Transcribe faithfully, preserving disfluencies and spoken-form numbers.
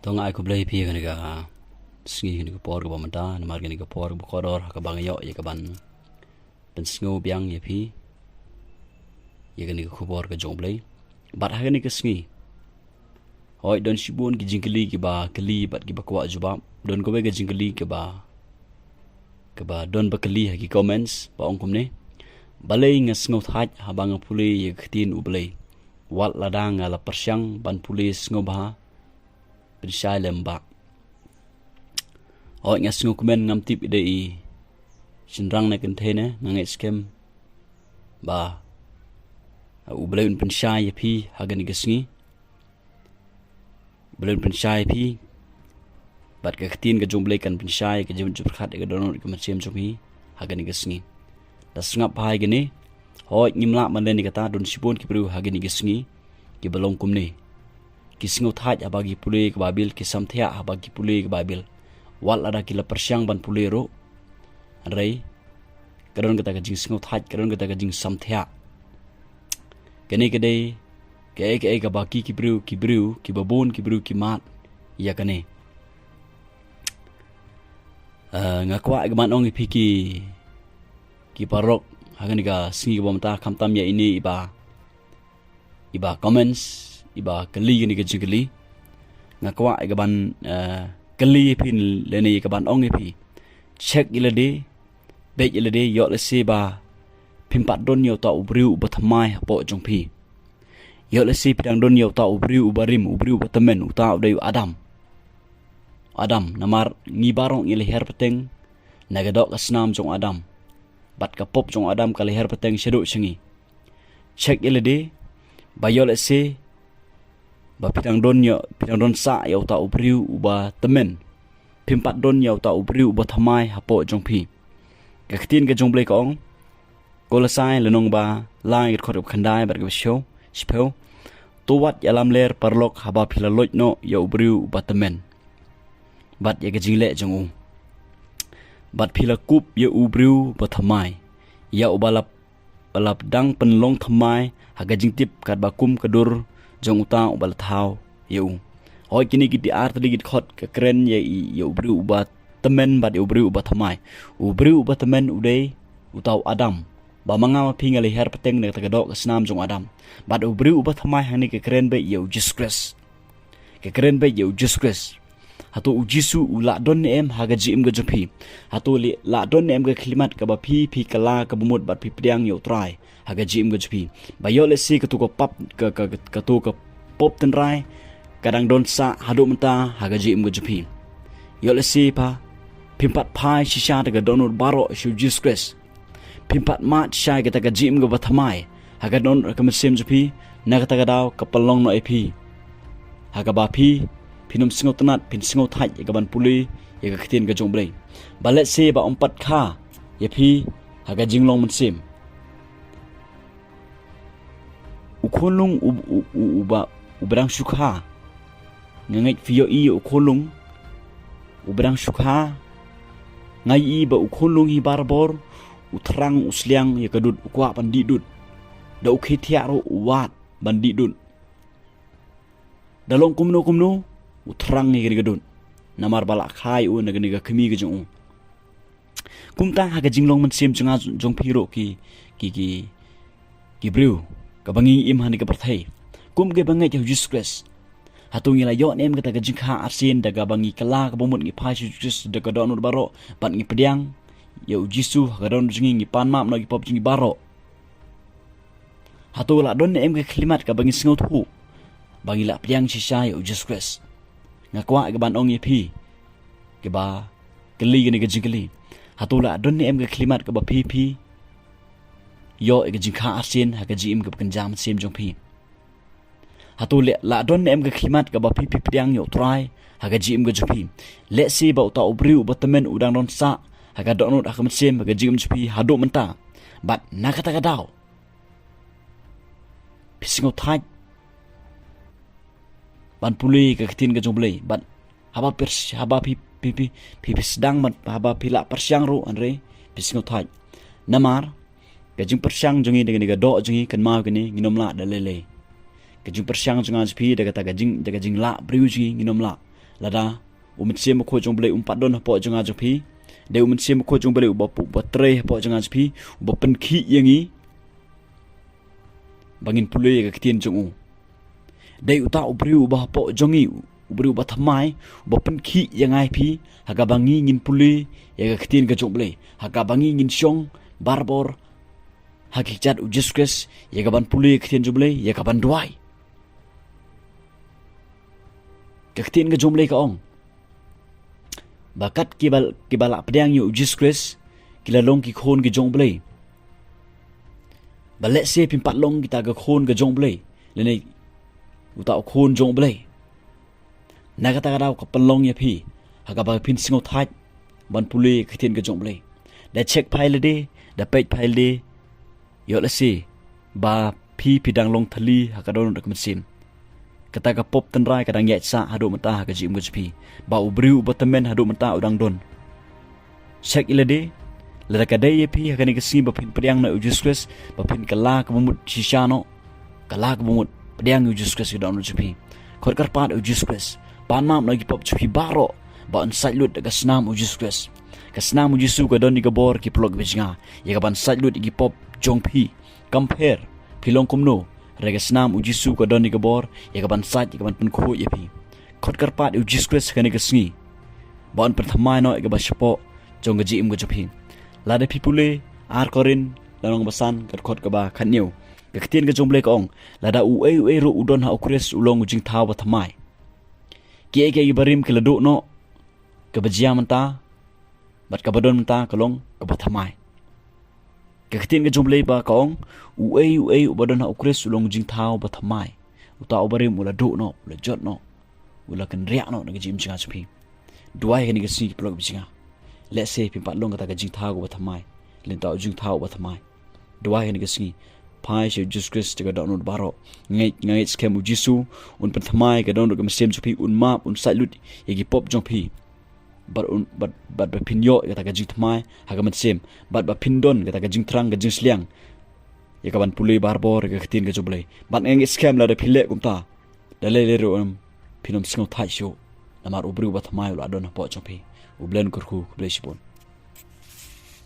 To nga ai khublei phi kane ka sngi, kane ka por kaba mynta, namar kane ka por kaba kordor ha kaba nga ïoh ïa kaban pynsngew biang ïa phi ïa kane ka khubor ka jong U Blei. Bad ha kane ka sngi, hooid, don shibun ki jingkylli kiba kylli bad kiba kwah jubab. Don kawei ka jingkylli kaba kaba don ba kylli ha ki comments, ba ong kumne: Balei nga sngewthait haba nga pule ïa ka ktien U Blei, wat lada nga la pyrshang ban pule sngewbha pynshai lem ba? Hooid, nga sngewkmen, ngam tip i dei i shynrang ne kynthei ne, nga ngeit skhem ba U Blei un pynshai ïa phi ha kane ka sngi. U Blei un pynshai ïa phi, bad ka ktien ka jong U Blei kan pynshai ïa ka jingmut jingpyrkhat, ïa ka dohnud, ïa ka mynsiem jong phi ha kane ka sngi. Da sngap bha ïa kane. Hooid, ngim lah ban len ïa kata, don shibun ki briew ha kane ka sngi kiba long kumne. Ki sngewthait haba ki pule ka Baibl, ki samthiah haba ki pule ka Baibl, wat lada ki la pyrshang ban pule ruh. Hynrei ka don kata ka jingsngewthait, ka don kata ka jingsamthiah. Kane ka dei kaei kaei kaba ki, ki briew, ki briew, kiba bun ki briew ki mad ïa kane. Eh, nga kwah ïa ka ban ong ïa phi ki, ki paralok ha kane ka sngi kaba mynta, khamtam ïa ine iba, iba comments, iba kylli kane ka jingkylli. Nga kwah ïa ka ban, eh, kylli ïa phi lane ïa ka ban ong ïa phi. Check ïa lade, beit ïa lade, ïoh lehse ba phim pat don ïa uta u briew uba thymmai hapoh jong phi. Ïoh lehse phi dang don ïa uta u briew uba rim, u briew uba tymmen, uta u dei u Adam. Adam, namar ngi baroh ngi la hiar pateng na ka doh ka snam jong u Adam. Bad ka pop jong u Adam ka la hiar pateng shaduh sha ngi. Check ïa lade, ba ïoh lehse ba phi dang don ïa, phi dang don sah ïa uta u briew uba tymmen. Phim pat don ïa uta u briew uba thymmai hapoh jong phi. Ka ktien ka jong U Blei ka ong, Kolosai lynnong ba lai, ka dkhot kaba khyndai bad kaba shiphew, shiphew: To wat ïalam ler paralok haba phi la loit noh ïa u briew uba tymmen bad ïa ka jingleh jong u, bad phi la kup ïa u briew uba thymmai, ïa uba la, ba la dang pynlong thymmai ha ka jingtip katba kum ka dur jong uta uba la thaw ïa u. Hooid, kine ki dei ar tylli ki dkhot ka kren ïa, ïa u briew uba tymmen bad ïa u briew uba thymmai. U briew uba tymmen u dei uta u Adam, ba ma nga ma phi nga la hiar pateng na kata ka doh ka snam jong u Adam. Bad u briew uba thymmai hangne ka kren beit ïa u Jisu Khrist. Ka kren beit ïa u Jisu Khrist. Hato u Jisu u lah don ne em ha ka jingim ka jong phi? Hato u lah don ne em ka khyllipmat kaba phi, phi kylla ka bamut bad phi pdiang ïa U Trai ha ka jingim ka jong phi? Ba ïoh lehse kato ka pap, ka, ka, ka, kato ka pop tynrai ka dang don sah haduh mynta ha ka jingim ka jong phi. Ïoh lehse ba phim pat phai shisha da ka dohnud baroh sha u Jisu Khrist. Phim pat mad shisha ïa kata ka jingim kaba thymmai ha ka dohnud, ha ka mynsiem jong phi, na kata ka daw ka pynlong noh ïa phi ha kaba phi, phin ym sngewtynnat, phin sngewthait ïa ka ban pule ïa ka ktien ka jong U Blei. Ba lehse ba ym pat kha ïa phi ha ka jinglong mynsiem. U khunlung u, u, u, uba, uba dang shu kha. Nga ngeit phi ïohi ïa u khunlung uba dang shu kha. Nga ïohi ba u khunlung hi barabor u thrang, u sliang ïa ka dud, u kwah ban dih dud. Da u khie thiah ruh u wad ban dih dud. Da long kumno kumno u thrang ïa kane ka dud, namar ba la kha ïa u na kane ka kmie ka jong u. Kumta ha ka jinglong mynsiem jong nga, jong phi ruh ki, ki, ki, ki briew kaba ngi im ha kane ka pyrthei, kum kiba ngeit ïa u Jisu Khrist, hato ngi la ïoh ne em kata ka jingkha arsien da kaba ngi kylla ka bamut, ngi phai sha u Jisu Khrist da ka dohnud baroh bad ngi pdiang ïa u Jisu ha ka dohnud jong ngi, ngi pan map noh ki pop jong ngi baroh? Hato la don ne em ka khyllipmat kaba ngi sngewthuh ba ngi la pdiang shisha ïa u Jisu Khrist? Nga kwah ka ban ong ïa phi kiba kylli kane ka jingkylli. Hato la don ne em ka khyllipmat kaba phi, phi ïoh ïa ka jingkha arsien ha ka jingim kaba kynja mynsiem jong phi? Hato la, la don ne em ka khyllipmat kaba phi, phi pdiang ïa u Trai ha ka jingim ka jong phi? Lehse ba uta u briew uba tymmen u dang don sah ha ka dohnud, ha ka mynsiem, ha ka jingim jong phi haduh mynta. Bad na kata ka daw phi sngewthait ban pule ka ktien ka jong U Blei. Bad haba phi, haba phi, phi, phi, phi, phi sdang ban, haba phi lah pyrshang ruh, hynrei phi sngewthait. Namar ka jingpyrshang jong ngi da kane ka doh jong ngi, kynmaw kane, ngin ym lah da lei lei. Ka jingpyrshang jong nga jong phi da kata ka jing, da ka jinglah briew jong ngi, ngin ym lah. Lada u Mynsiem Bakhuid jong U Blei um pat don hapoh jong nga jong phi, dei u Mynsiem Bakhuid jong U Blei uba, uba trei hapoh jong nga jong phi, uba pynkhih ïa ngi ba ngin pule ïa ka ktien jong u. Dei uta u briew uba hapoh jong ngi, u briew uba thymmai, uba pynkhih ïa nga ïa phi, ha kaba ngi ngin pule ïa ka ktien ka jong U Blei, ha kaba ngi ngin shong barabor ha ki kjat U Jisu Khrist, ïa kaban pule ïa ka ktien jong U Blei, ïa kaban duwai. Ka ktien ka jong U Blei ka ong ba kat kiba, kiba la pdiang ïa U Jisu Khrist ki la long ki khun ki jong U Blei. Ba lehse phim pat long kita ka khun ka jong U Blei, lane uta u khun jong U Blei, na kata ka daw ka pynlong ïa phi ha kaba phin sngewthait ban pule ka ktien ka jong U Blei. Da check phi lade, da peit phi lade, ïoh lehse ba phi, phi dang long thylli ha ka dohnud ka mynsiem. Kata ka pop tynrai ka dang ïaid sah haduh mynta ha ka jingim ka jong phi, ba u briew uba tymmen haduh mynta u dang don. Check ïa lade, lada ka dei ïa phi ha kane ka sngi ba phin pdiang noh ïa U Jisu Khrist, ba phin kylla kaba mut shisha noh, kylla kaba mut, pdiang ïa U Jisu Khrist ha ka dohnud jong phi. Khot kyrpad ïa U Jisu Khrist, pan map noh ïa ki pop jong phi baroh, ba un sait lut da ka snam U Jisu Khrist. Ka snam U Jisu ka don ïa ka bor, ki paralok kiba jngai, ïa kaban sait lut ïa ki pop jong phi. Kam pher phi long kumno, hynrei ka snam U Jisu ka don ïa ka bor ïa kaban sait, ïa kaban pynkhuid ïa phi. Khot kyrpad ïa U Jisu Khrist ha kane ka sngi ba un pynthymmai noh ïa kaba shapoh jong ka jingim ka jong phi. Lada phi pule Ar Korinth lynnong ba san, ka dkhot kaba khathynñiew, ka ktien ka jong U Blei ka ong, lada uei uei ruh u don ha U Khrist u long u jingthaw ba thymmai. Kiei kiei kiba rim ki la duh noh, kaba jia mynta bad kaba don mynta ka long kaba thymmai. Ka ktien ka jong U Blei ba ka ong, uei uei uba don ha U Khrist u long u jingthaw ba thymmai. Uta uba rim u la duh noh, u la jot noh, u la kynriah noh na ka jingim jong nga jong phi. Duwai ha kane ka sngi, ki paralok kiba jngai, lehse phim pat long kata ka jingthaw kaba thymmai, lane uta u jingthaw uba thymmai. Duwai ha kane ka sngi, phai sha U Jisu Khrist da ka dohnud baroh. Nga ngeit, nga ngeit skhem U Jisu un pynthymmai ka dohnud ka mynsiem jong phi, un map, un sait lut ïa ki pop jong phi. Bad un, bad, bad ba phin ïoh ïa kata ka jingthymmai ha ka mynsiem, bad ba phin don kata ka jingthrang, ka jingsliang, ïa kaban pule barabor ïa ka ktien ka jong U Blei. Bad nga ngeit skhem lada phi leh kumta, da lei lei ruh em, phin ym sngewthait shuh, namar u briew uba thymmai u la don hapoh jong phi. U Blei un kyrkhu, khublei shibun.